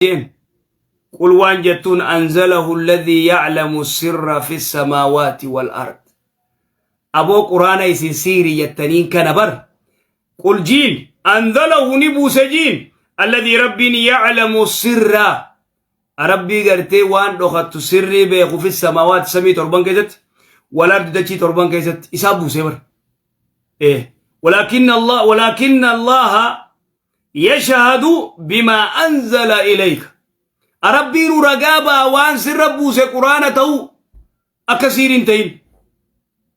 Jeen qul waan jettuun anzalahu alladhii ya'lamu sirra fi samaawaati wal ard. Aboo, quraana isin siiri jettaniin kana bar, qul jiin, anzalahu ni buuse jiin, alladhii rabbiin, ya'lamu sirra, rabbii gartee waan dhokattu sirrii beeku, fi samaawaati samii torban keessatti, wal ardi dachii torban keessatti isaa buuse bar. Walaakinna allaha yashhadu bimaa anzala ilayka. Rabbiin ragaa baa waan sirra buuse quraana ta'uu akka siiriin ta'in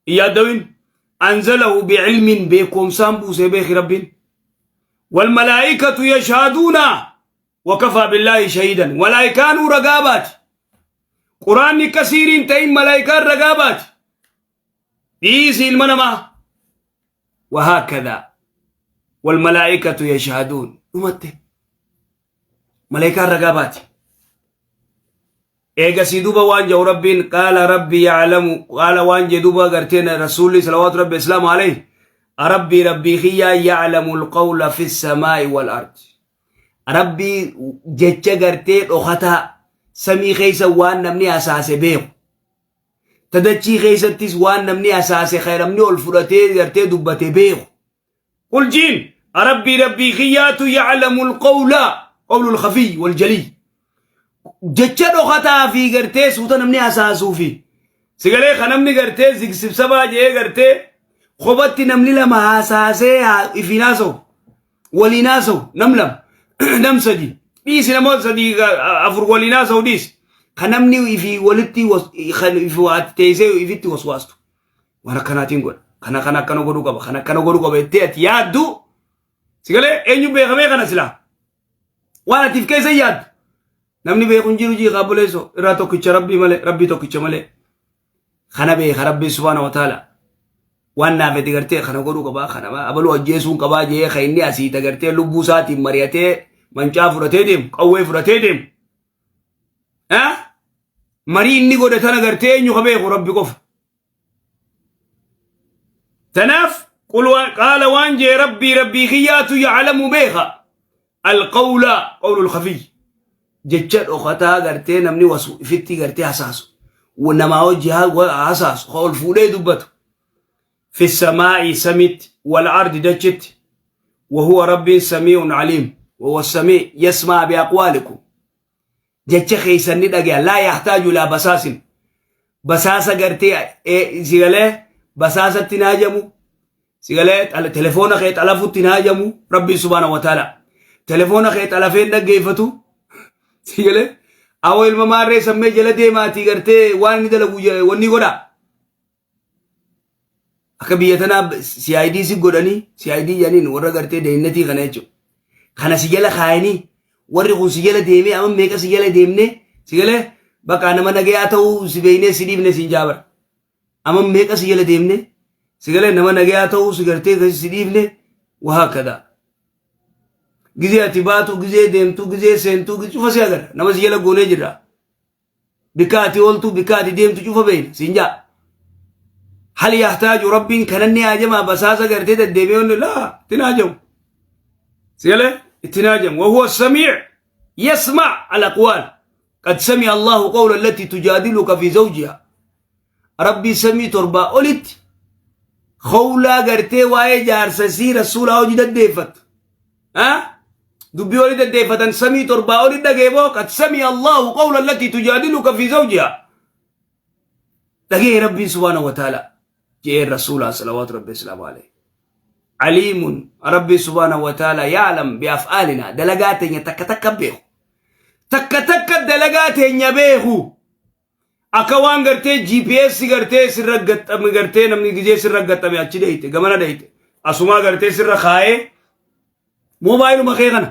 hin yaaddawin. Anzalahu bi'ilmin, beekumsaan buuse beeki rabbiin. Walmalaa'ikatu yashhaduuna wakafaa billaahi shahiidan. Malaayikaanuu ragaa baati. Quraanni akka siiriin ta'in malaayikaan ragaa baati. Dhiisi ilma namaa. وهكذا والملائكة يشهدون. Dhumatte. Malaayikaan ragaa baati. Eegasii duuba waan jedhu rabbiin qaala rabbi ya'lamu qaala waan jedhu duuba garteen rasuulli salawaatu rabbi islaamu alayhi rabbii rabbii kiyyaa ya'lamu alqawla fi samaa'i wal ardi. Rabbii jecha gartee dhokataa samii keessa waan namni hasaase beeku. Tadachii keessattis waan namni hasaase kan namni ol fudhatee gartee dubbate beeku. قل jiin rabbii rabbii kiyyaatu ya'lamu alqawla qawlu alkhafiy waljaliy. Jecha dhokataa fi gartee suuta namni hasaasuu fi sigalee kan namni gartee zigsibsabaa jedhee gartee kophatti namni lama hasaasee ifiin haasa'u waliin haasa'u, nam lama nam sadi dhiisi, namoota sadii afur waliin haasa'u dhiisi, kan namni ifii walitti kan ifi waa teessee ifitti waswaastu, waan akkanaatiin godha, kana kana akkana godhuu qaba, kana akkana godhuu qaba jettee ati yaaddu, sigalee eenyu beekamee kana silaa waan atiif keessa yaaddu namni beeku hin jiru. Jii qaabboleessoo irraa tokkicha rabbii malee, rabbii tokkicha malee kana beeka. Rabbii subhaana wa ta'ala waan naafete gartee kana godhuu qabaa, kana abaluu ajjeesuun qabaa jee kan inni asii gartee lubbuu isaatiin mari'atee mancaa fudhatee deemu, qawwee fudhatee deemu. Marii inni godhe tana gartee eenyu ka beeku? Rabbi qofa. Tanaaf qaala waan jee rabbii rabbii kiyyaatu ya'lamu beeka alqawla qawlul khafiy, jecha dhokataa gartee namni wasu ifitti gartee hasaasu, namaa hojii hasaasu ka ol fuudhee dubbatu, fi samaa'i samitti, wal ardi dachitti. وهو رب سميع عليم. وهو السميع يسمع بأقوالكم. Jecha keessan ni dhagaya. لا يحتاج إلى basaas. Basaasa gartee sigalee basaasatti naajamu, sigalee telefoona kee xalafutti naajamu. Rabbi subhaana wa ta'ala telefoona kee xalafeen dhaggeeffatu. Sigalee awoo ilma maarree sammee jala deemaatii gartee waan inni dalagu wanni godha. Akka biyya tanaa CID si godhanii, CID jedhaniin warra gartee deeynatii kana jechuudha. Kana si jala kaayanii warri kun si jala deemee amma meeqa si jala deemnee, si galee bakka nama nagayaa ta'uu si beeynee si dhiifne siin jaabara. Amma meeqa si jala deemnee, si galee nama nagayaa ta'uu si gartee si dhiifne wahaakkadaa. Gizee ati baatu, gizee deemtu, gizee seentu cufa si agarra, nama si jala goonee jirra. Bikka ati ooltu, bikka ati deemtu cufa beeyna siin jaa. هل يحتاج rabbiin kananni hajamaa basaasa gartee deddeebi'ee onni laa ittiin hajamu. Sigalee ittiin hajamu. وهو السميع يسمع الأقوال. قد سمع الله قول التي تجادلك في زوجها. ربي samii torbaa olitti khawlaa gartee waa'ee jaarsa sii rasuulaa hojii daddeeffattu. Dubbii olii daddeeffatan samii torbaa oli dhageeboo. قد سمع الله قول التي تجادلك في زوجها. Dhagee rabbiin subhaana wa ta'ala jee rasuulaa salawaatu rabbi islaamu alayhi. عليم rabbi subhaana wa ta'ala يعلم بأفعالنا. Dalagaa teenya takka takka beeku. Takka takka dalagaa teenya beeku. Akka waan gartee GPS gartee sirra gaxxame, gartee namni gizee sirra gaxxame achi dhayite, gamana dhayite, asumaa gartee sirra kaayee moobaayiluma kee kana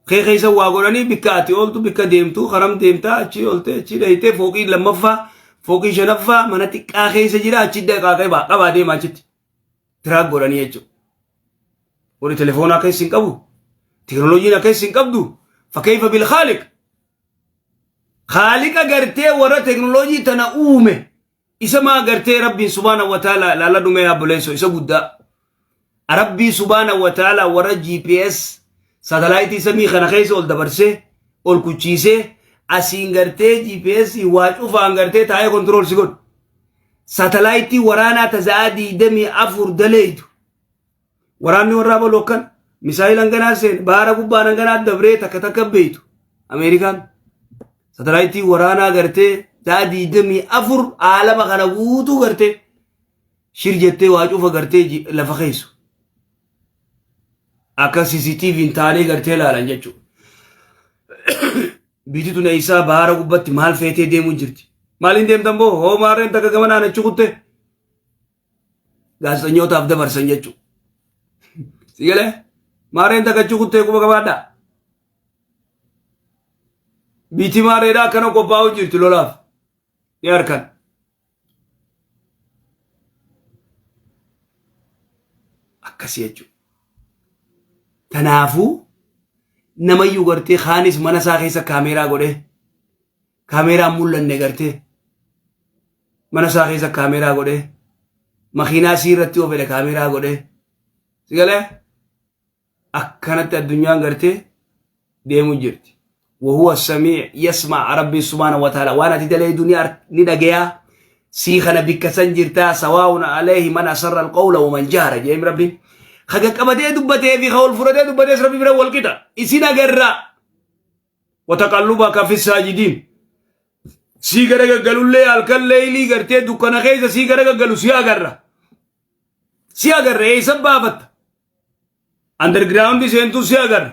kee keessa waa godhanii bikka ati ooltu, bikka deemtu, karam deemtaa, achi oolte, achi dhayite, fooqii lammaffaa, fooqii shanaffaa, mana xiqqaa keessa jira, achi qabaa qabaa deema, achitti track godhanii jechuudha. Warri telefoonaa akka isin qabu, teknooloojiin akka isin qabdu, فكيف بالخالق. Haaliqa gartee warra teknooloojii tana uume isa maa gartee rabbiin subhaana wa ta'ala laala dhumee abboleesso isa guddaa. Rabbii subhaana wa ta'ala warra GPS Saatalaayitii samii kana keessa ol dabarsee ol kuchiisee asiin gartee GPS waa cufaan gartee taa'ee control si godhu. Saatalaayitii waraanaa taza'aa 24 daleeytu. Waraanni warraa baluu akkan misaayil hanganaa seen baara gubbaan hanganaa dabree takka takka beeytu. Ameerikaan saatalaayitii waraanaa gartee sa'a 24 aalama kana guutuu gartee shir jettee waa cufa gartee lafa keessu. Akka CCTV'n taanee gartee ilaalan jechuudha. Biitti tun eessaa baara gubbatti maal feetee deemuu jirti? Maaliin deemtan boo? Hoo maarreen takka gamanaan achi kutte? Gaazexenyootaaf dabarsan jechuudha. Si galee? Maarreen takka achi kuttee quba qabaadhaa. Biitti maarreedhaa akkana qophaa'uu jirti lolaaf. Ni harkan. Akkasii jechuudha. Kanaafuu namayyuu gartee kaanis mana isaa keessa kaameeraa godhee kaameeraan mul'anne gartee mana isaa keessa kaameeraa godhee makiinaa sii irratti yoo fedhe kaameeraa godhee si galee akkanatti addunyaan gartee deemu jirti. Wahuwa samii yasmaa rabbii subhaana wa ta'ala waan ati daleeydu ni dhageyaa sii kana bikka san jirtaa sawaa'un alayhi man asarra alqawla wa man jahara jedhee rabbiin ka qaqqabatee dubbatee fi ka ol fudhatee dubbatees rabbi bira wal qixa isin agarra wataqallubaka fi saajidiin sii gara gaggalullee halkan leeylii gartee dukkana keessa sii gara gaggalu si agarra si agarra eessa baafatta Underground seentuu si agarra.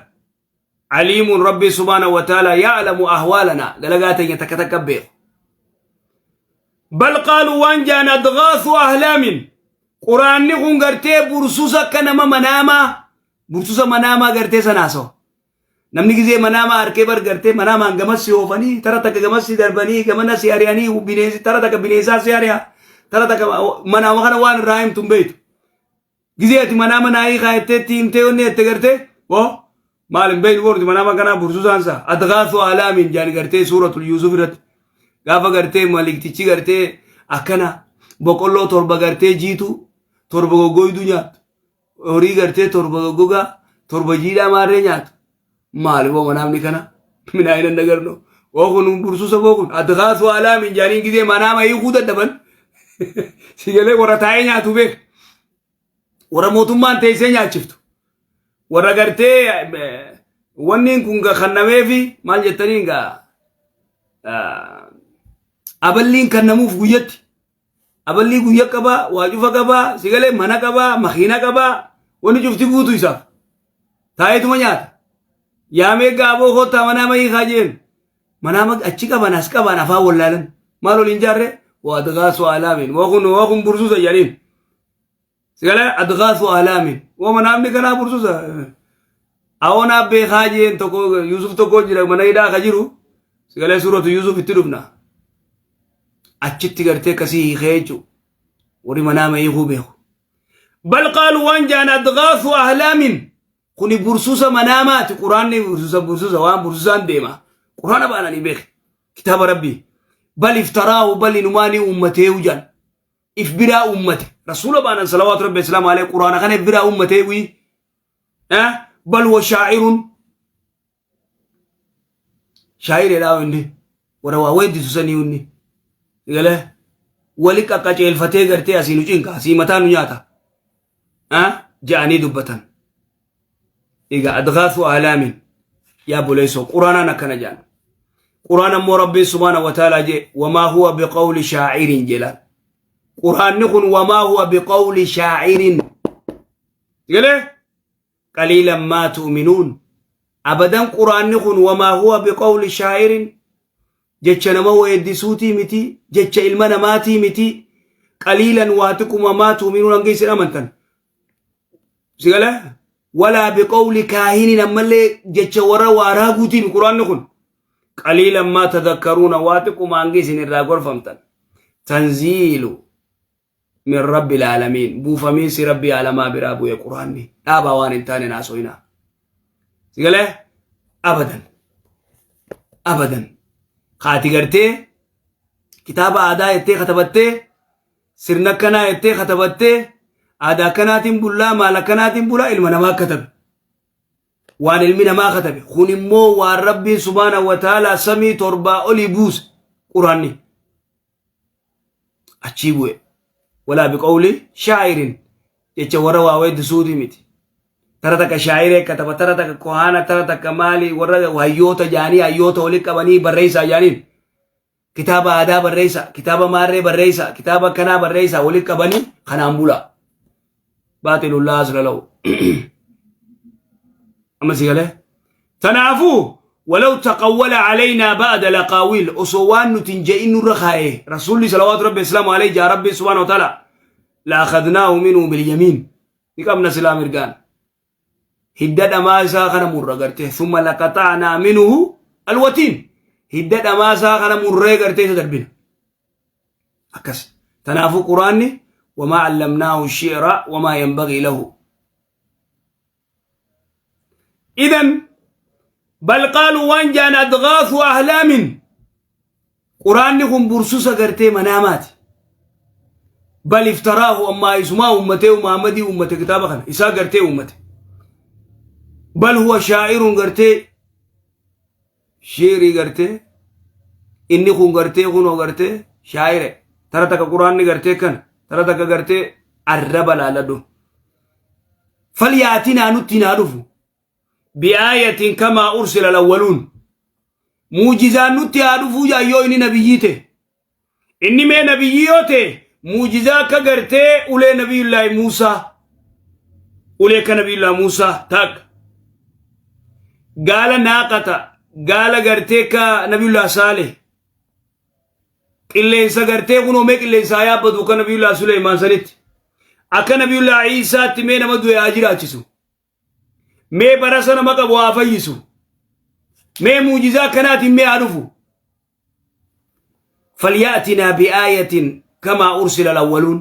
Aliimuun Rabbii subhaanahu wa ta'ala ya'lamu ahwaalana dalagaa teenya takka takka beeku. Bal qaalu waan jaan adgaasu ahlaamin quraanni kun gartee bursusa akka nama manaamaa bursusa manaamaa gartee sana haasawa. Namni gizee manaamaa harkee bar gartee manaamaan gamas si oofanii tara takka gamas si darbanii gamana si ari'anii bineensi tara takka bineensaa si ari'a tara takka manaama kana waan irraa himtu hin beektu. Gizee ati manaa manaa hiikaa jettee itti himtee onni jette gartee boo maal hin beeknu boorti manaa makanaa bursusaan isaa adgaasu alaamiin jaan gartee suuratul Yuusuf irratti gaafa gartee maliktichi gartee akkana boqqolloo torba gartee jiitu torba goggoydu nyaattu horii gartee torba goggogaa torba jiidhaa maarree nyaatu maali boo manaamni kana minaayina nagarno boo kun bursusa boo kun adgaasu alaamiin jaaniin gizee manaama hiikuu dadhaban sigalee warra taa'ee nyaatu beek warra mootummaan teessee nyaachiftu warra gartee wanni kun kannameefi maal jettaniin gaa aballiin kannamuuf guyyatti aballii guyya qabaa waa cufa qabaa sigalee mana qabaa makiina qabaa wanni cufti guutu isaaf taa'eetuma nyaata yaamee gaaboo kottaa manaa mayii kaa jeen manaa achi qaban as qaban afaan wallaalan maal waliin jaarre waa adgaasu alaamin waa kun bursuusa jedhaniin Sigala adgaasu alaamin. Wama namni kanaa bursusa. Awoon abbee kaajeen tokko Yusuf tokko jira mana hidhaa ka jiru. Sigalee suuratu Yusuf itti dhufna. Achitti gartee akkasii hiikee jechuudha. Warri manaa hiikuu beeku. Bal qaalu waan jaan adgaasu ahlaamin. Kuni bursusa manaamaati. Quraanni bursusa bursusa waan bursusaan deema. Quraana baananii beeke. Kitaaba Rabbii. Bal iftaraahu bal inumaanii uummatee jaan. If biraa ummate rasuula baanan salawaatu rabbi islaamu alayhi quraana kana if biraa ummatee wii bal wa shaa'irun shaa'ireedhaa inni warra waa weeddisu sanii inni galee wali qaqqaceelfatee gartee asii nu cinqa asii mataa nu nyaata ja'anii dubbatan egaa adgaasu ahlaamin yaa buleessoo quraanaan akkana ja'an quraan ammoo rabbiin subhaana wa ta'aalaa jee wamaa huwa biqawli shaa'irin jedhaan quraanni kun wamaa huwa biqawli shaa'irin galee qaliilan maa tu'minuun abadan quraanni kun wamaa huwa biqawli shaa'irin jecha nama weeddisuutii miti jecha ilma namaatii miti qaliilan waa xiqquma maa tu'minuun hanga isin amantan Si galee? Walaa biqawli kaahinin ammallee jecha warra waa raaguutiin quraanni kun. Qaliilan maa tadakkaruuna waa xiqquma hanga isin irraa gorfamtan. Tanziilu min rabbil aalamiin buufamiinsi rabbii aalamaa biraa bu'e quraanni dhaabaa waan hin taane naasoyinaa. Si galee? Abadan. Abadan. Kaati gartee kitaaba aadaa jettee katabattee Sirna akkanaa jettee katabattee aadaa akkanaatiin bullaa maal akkanaatiin bulaa ilma namaa katabe. Waan ilmi namaa katabe. Kun immoo waan Rabbiin subhaanahu wa ta'aalaa samii torbaa olii buuse Quraanni. Achii bu'e. Walaa biqawli shaa'irin jecha warra waa weeddisuuti miti. Tara takka shaa'iree kataba, tara takka kohaana, tara takka maali warra hayyoota jaanii hayyoota walitti qabanii barreessaa jaaniin. Kitaaba aadaa barreessaa, kitaaba maarree barreessaa, kitaaba akkanaa barreessaa walitti qabanii kanaan bulaa. Baaxilun laa asla lahu. Amma si galee? Tanaafuu walaw taqawwala alaynaa ba'da laqaawiil osoo waan nuti hin je'in nurra kaa'ee rasuulli salawaatu rabbi islaamu alayhi jaa rabbi subhaanahu wa ta'ala la akhadnaahu minhu bilyamiin ni qabna silaa mirgaan. Hidda dhamaa isaa kana murra gartee thumma laqaxa'naa minhu alwatiin hidda dhamaa isaa kana murree gartee isa darbina. Akkas. Tanaafuu Quraanni wamaa allamnaahu shi'ra wamaa yanbagii lahu. Idan bal qaaluu waan jaan adgaasu ahlaamin Quraanni kun bursusa gartee manaamaati. Bal iftaraahu ammaa isumaa uummatee Muhammadii uummate kitaaba kana isaa gartee uummate. Bal huwa shaa'irun gartee shiirii gartee inni kun gartee kunoo gartee shaa'ire tara takka quraanni gartee kana tara takka gartee arraba laaladhu. Falyaatinaa nutti naa dhufu bi'aayatin kamaa ursila lawwaluun muujizaan nutti haa dhufuu jaa yoo inni nabiyyii ta'e inni mee nabiyyii yoo ta'e muujizaa akka gartee ulee nabiyyullaahi Muusaa ulee akka nabiyyullaahi Muusaa takka gaala naaqata gaala gartee akka nabiyyullaahi Saaleh qilleensa gartee kunoo mee qilleensa haa yaabbatu akka nabiyyullaahi Suleymaan sanitti akka nabiyyullaahi Iisaatti mee nama du'e haa jiraachisu Mee barasa nama qabu haa fayyisu. Mee muujizaa akkanaatiin mee haa dhufu. Falyaatinaa bi'aayatin kamaa ursila alawwaluun.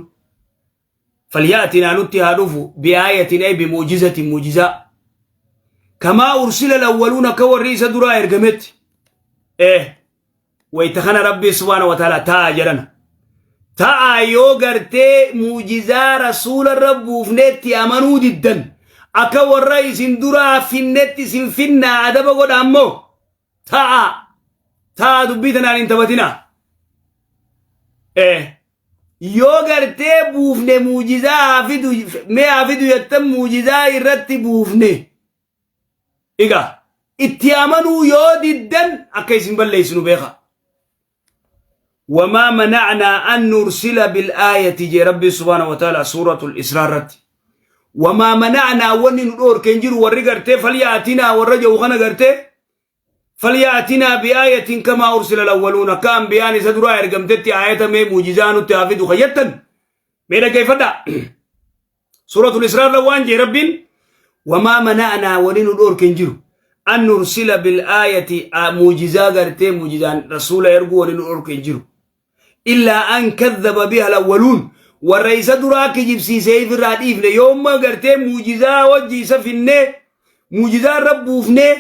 Falyaatinaa nutti haa dhufu bi'aayatin ay bimuujizatin muujizaa. Kamaa ursila alawwaluun akka warri isa duraa ergametti. Eh. Wayta kana Rabbii subhaanahu wa ta'ala ta'a jedhana. Ta'a yoo gartee muujizaa rasuula irra buufneetti amanuu diddan akka warra isin duraa finnetti isin finnaa adaba godha ammoo ta'a ta'a dubbii tanaan hin taphatinaa. Eh, yoo gartee buufne muujizaa haa fidu mee haa fidu jettan muujizaa irratti buufne Egaa itti amanuu yoo diddan akka isin balleessinu beeka. Wamaa mana'naa an nursila bil aayati jee Rabbi subhaanahu wa ta'ala suuratul Israa irratti. Wamaa mana'naa wanni nu dhoorke hin jiru warri gartee falyaatinaa warra jedhu kana gartee falyaatinaa bi'aayatin kamaa ursila lawwaluun akka anbiyaan isa duraa ergamtetti aayata mee muujizaa nutti haa fidu kayyattan mee dhaggeeffadhaa. Suuratul Israa irra waan jee Rabbiin wamaa mana'naa wani nu dhoorke hin jiru. An nursila bil aayati muujizaa gartee muujizaan rasuula erguu wani nu dhoorke hin jiru. Illaa an kadhaba biha alawwaluun warra isa duraa kijibsiisee ifirraa dhiifne yoomma gartee muujizaa wajji isa finnee muujizaa irra buufnee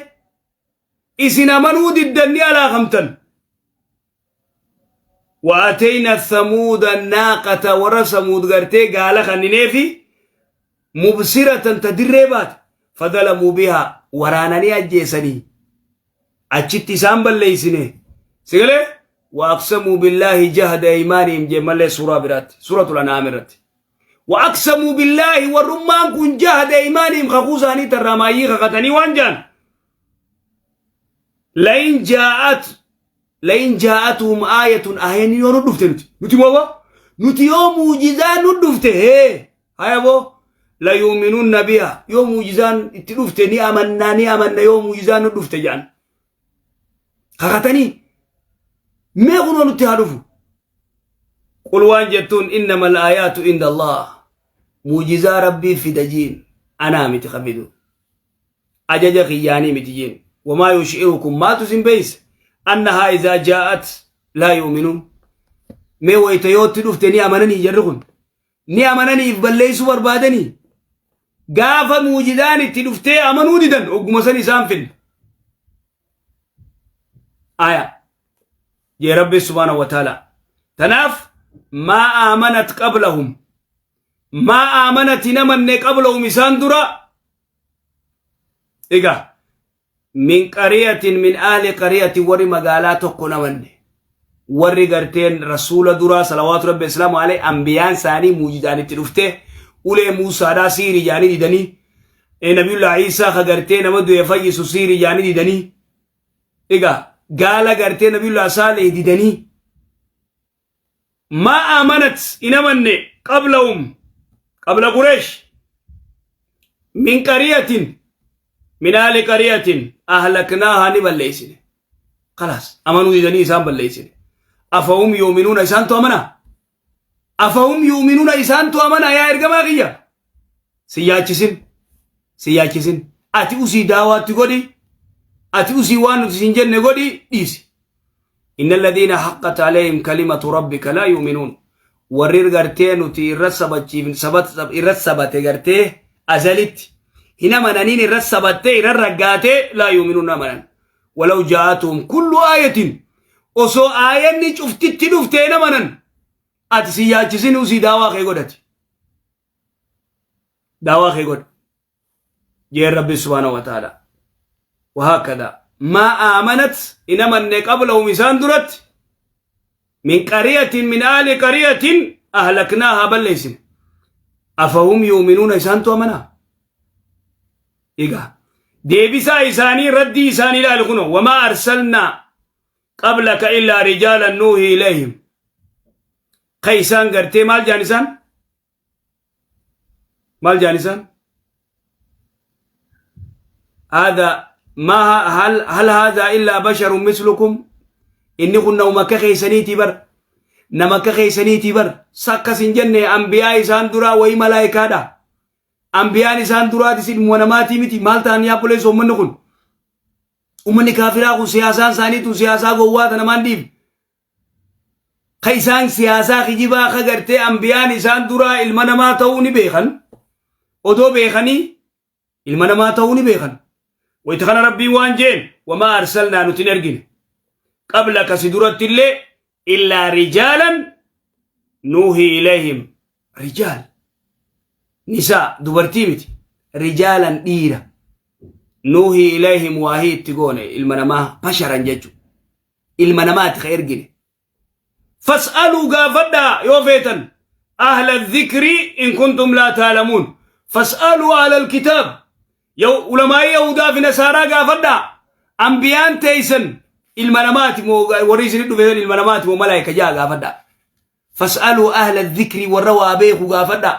isin amanuu diddan ni alaakamtan. وآتينا الثمود الناقة ورا ثمود غرتي قال خنينيفي مبصرة تدري بات فظلموا بها ورانني أجيسني أجت سام بليسني سيقولي وأقسموا بالله جهد أيمانهم جمال سورة برات سورة الأنعام رات وأقسموا بالله والرمان كن جهد أيمانهم خخوزاني ترامايي خختني وانجان لئن جاءت La'in jaa'atuhum aayatun aayanni yoo nu dhufte nuti nuti moo boo nuti yoo muujizaan nu dhufte hee haya boo la yuuminuunna biha yoo muujizaan itti dhufte ni amannaa ni amanna yoo muujizaan nu dhufte jedhan kakatanii mee kunoo nutti haa dhufu qul waan jettuun innama alaayaatu inda allah muujizaa rabbii fida jiin anaa miti ka fidu ajaja kiyyaanii miti jeen wamaa yushi'irukum maaltu isin beeyse annahaa izaa jaa'at laa yu'minuun mee wayta yootti dhufte ni amananii jarri kun ni amananii if balleessuu barbaadanii gaafa muujizaan itti dhuftee amanuu didan ogguma san isaan finna aya jee rabbi subhaanahu wa ta'ala tanaaf maa aamanat qablahum maa aamanat hin amanne qablahum isaan dura. Egaa min qariyatin min ahli qariyatin warri magaalaa tokko namanne warri garteen rasuula duraa salawaatu rabbi islaamu alayhi ambiyaan isaanii muujizaan itti dhuftee ulee muusaadhaa siiri jaanii didanii nabiyullaa Iisaa ka gartee nama du'e fayyisu siiri jaanii didanii egaa gaala gartee nabiyullaa Saalih didanii ما آمنت إن أمن قبلهم قبل قريش من قرية من أهل قرية أهلكناها نبليسن خلاص أمنوا ديدني إسان بليسن أفهم يؤمنون إسان تؤمنا أفهم يؤمنون إسان تؤمنا يا إرقما غيا سياچسن سياچسن أتي أسي دعوات قولي أتي أسي وانو تسنجن قولي ديسي إن الذين حقت عليهم كلمة ربك لا يؤمنون warri gartee nuti irra sabachiifne irra sabate gartee azalitti hin amananiin irra sabattee irra raggaatee laa yu'minuun amanan walaw jaa'atuhum kullu aayatin osoo aayanni cuftitti dhuftee hin amanan ati si yaachisin usii daawaa kee godhati daawaa kee godha jeen rabbi subhaanahu wa ta'ala وهكذا ما آمنت إنما قبلهم إسان درت من قرية من آل قرية أهلكناها بل ليس أفهم يؤمنون إسان تؤمنا إيقا ديبسا إساني ردي إساني لا لكنو وما أرسلنا قبلك إلا رجالا نوحي إليهم قيسان قرتي مال جانسان مال جانسان هذا ما هل هذا إلا بشر مثلكم إني كنا وما كخيسنيتي بر نما كخيسنيتي بر سكس جنة أنبياء إسان درا وي ملائكة دا أنبياء إسان درا تسين ونماتي متي مال تانيا بوليس ومن نكون ومن كافرا كو سياسان ساني تو سياسا غوا تنمان ديب خيسان سياسا خجبا خغرتي أنبياء إسان درا ilma ta'uu ni beekan odoo beekanii ilma namaa ta'uu ni beekan wayita kana rabbiin waan jeen wamaa arsalnaa nuti hin ergine qablaka si duratti illee illaa rijaalan nuuhii ilayhim rijaal nisaa dubartii miti rijaalan dhiira nuuhii ilayhim waahii itti goone ilma namaa basharan jechu ilma namaati ka ergine fas'aluu gaafadhaa yoo feetan ahla dhikri in kuntum laa taalamuun fas'aluu ahla alkitaab ulamaa'ii yahudaa fi nasaaraa gaafadhaa ambiyaan teeysan ilma namaati moo warri isinit dhufesan ilma namaati moo malaayika jaa gaafadhaa fas'aluu ahla dhikri warra waa beeku gaafadhaa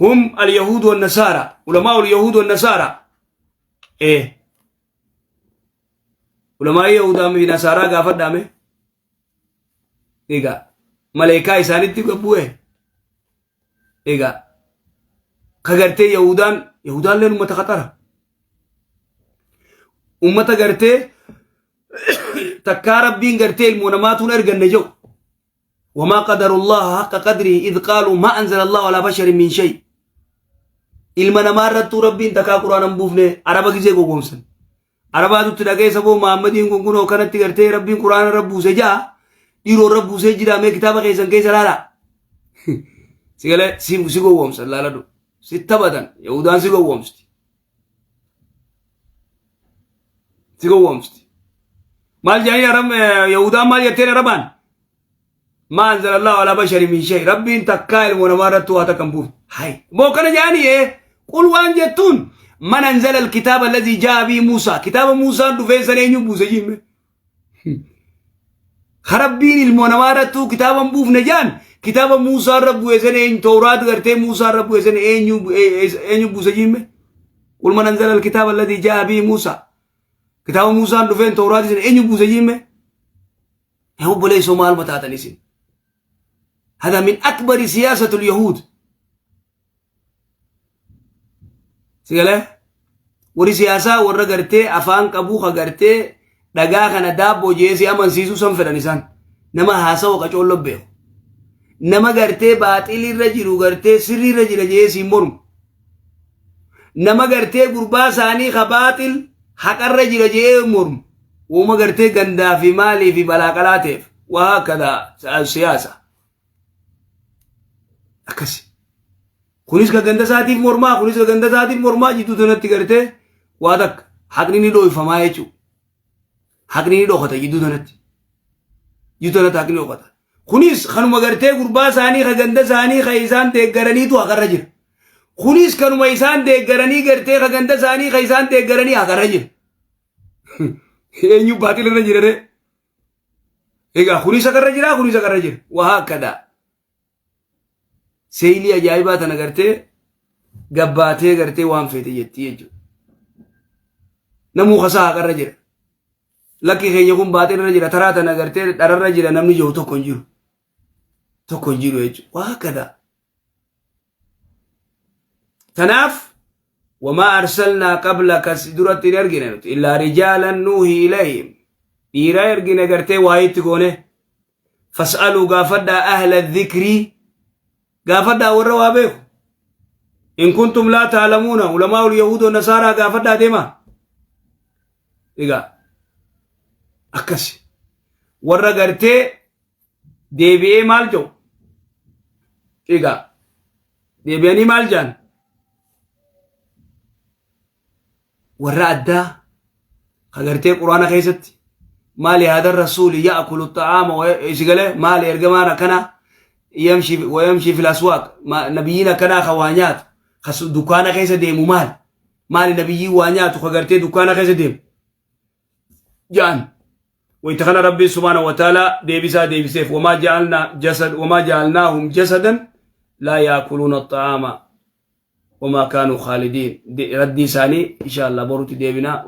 hum alyahuud wannasaara ulamaa'u alyahuud wannasaara ulamaa'ii yahudaa fi nasaaraa gaafadhaa mee egaa maleekaa isaanitti bu'e egaa ka gartee yahudaan yahudaan ummata khaxara ummata gartee takkaa rabbiin gartee ilmoo namaatuun erganne jedhu وما قدر الله حق قدره إذ قالوا ما أنزل الله على بشر من شيء ilma namaa irrattuu rabbiin takkaa quraana hin buufne araba gizee gowwoomsan arabaatutti dhagee saboo Muhammadiin kun kunoo kanatti gartee rabbiin quraana irra buuse ja'a dhiiroo irra buusee jira mee kitaaba keessan keessa laala si galee si gowwoomsan laaladhu si taphatan yahudaan si gowwoomsti si gowwoomsti maal jedhanii arab yahudaan maal jetteen arabaan ما أنزل الله على بشر من شيء ربي takkaa ilmoo namaa irratti waa takka hin buufne hay moo kana jedhanii قل waan jettuun من أنزل الكتاب الذي جاء به موسى kitaaba Muusaan dhufee san eenyu buuse jimme rabbiin ilmoo namaa irrattuu kitaaba hin buufne jaan kitaaba Muusaa irra bu'e san eenyu Tawraat gartee Muusaa irra bu'e san eenyu eenyu buuse jimme قل من أنزل الكتاب الذي جاء به موسى kitaaba Muusaan dhufeen Tawraat san eenyu buuse jimme obboleessoo maaluma taatan isin هذا من أكبر سياسة اليهود Sigalee warri siyaasaa warra gartee afaan qabuu ka gartee dhagaa kana daabboo jeesii amansiisuu san fedhan isaan nama haasawa qacoollo beeku nama gartee baaxilirra jiru gartee sirriirra jira jeesii mormu nama gartee gurbaa isaanii ka baaxil haqarra jira jee mormu uuma gartee gandaa fi maalii fi balaaqalaa ta'eef waa kada siyaasa akkasi kunis ka ganda isaatiif mormaa kunis ka ganda isaatiif mormaa jidduu tanatti gartee Waa takka haqni ni dhooyfamaa jechuudha. Haqni ni dhokata jidduu tanatti. Jidduu tanatti haqni dhokata. Kunis kanuma gartee gurbaa isaanii ka ganda isaanii ka isaan deeggaraniitu haqarra jira. Kunis kanuma isaan deeggaranii gartee ka ganda isaanii ka isaan deeggaranii haqarra jira. Eenyu baaxil irra jira ree? Egaa kunis haqarra jira kunis haqarra jira. Waa akkadaa. Seeylii ajaa'ibaa tana gartee gabbaatee gartee waan feete jettii jechuudha. Namuu kasaa haqarra jira. Lakki keenya kun baaxil irra jira taraa tana gartee dhararra jira namni jiru tokko hin jiru. Tokko hin jiru jechuudha. Waa akkadaa. Tanaaf wamaa arsalnaa qablaka si duratti hin ergine nuti illaa rijaalan nuuhi ilayhim dhiira ergine gartee waayitti goone fas'aluu gaafadhaa ahla dhikrii gaafadhaa warra waa beeku in kuntum laa taalamuuna ulamaa ul yahuud nasaaraa gaafadhaa deemaa egaa akkasi warra gartee deebi'ee maal jedhu egaa deebi'anii maal jedhan warra addaa ka gartee quraana keessatti maali haadha rasuuli ya'kulu xa'aama isi galee maali ergamaan akkanaa yamshi wayamshi fil aswaaq nabiyyiin akkanaa ka waa nyaatu ka dukkaana keessa deemu maali maali nabiyyiin waa nyaatu ka gartee dukkaana keessa deemu ja'an wayta kana rabbiin subhaanahu wa ta'ala deebisaa deebiseef wamaa ja'alnaa jasad wamaa ja'alnaahum jasadan laa yaakuluuna axxa'aama wamaa kaanuu khaalidiin raddii isaanii insha Allah borutti deebinaa.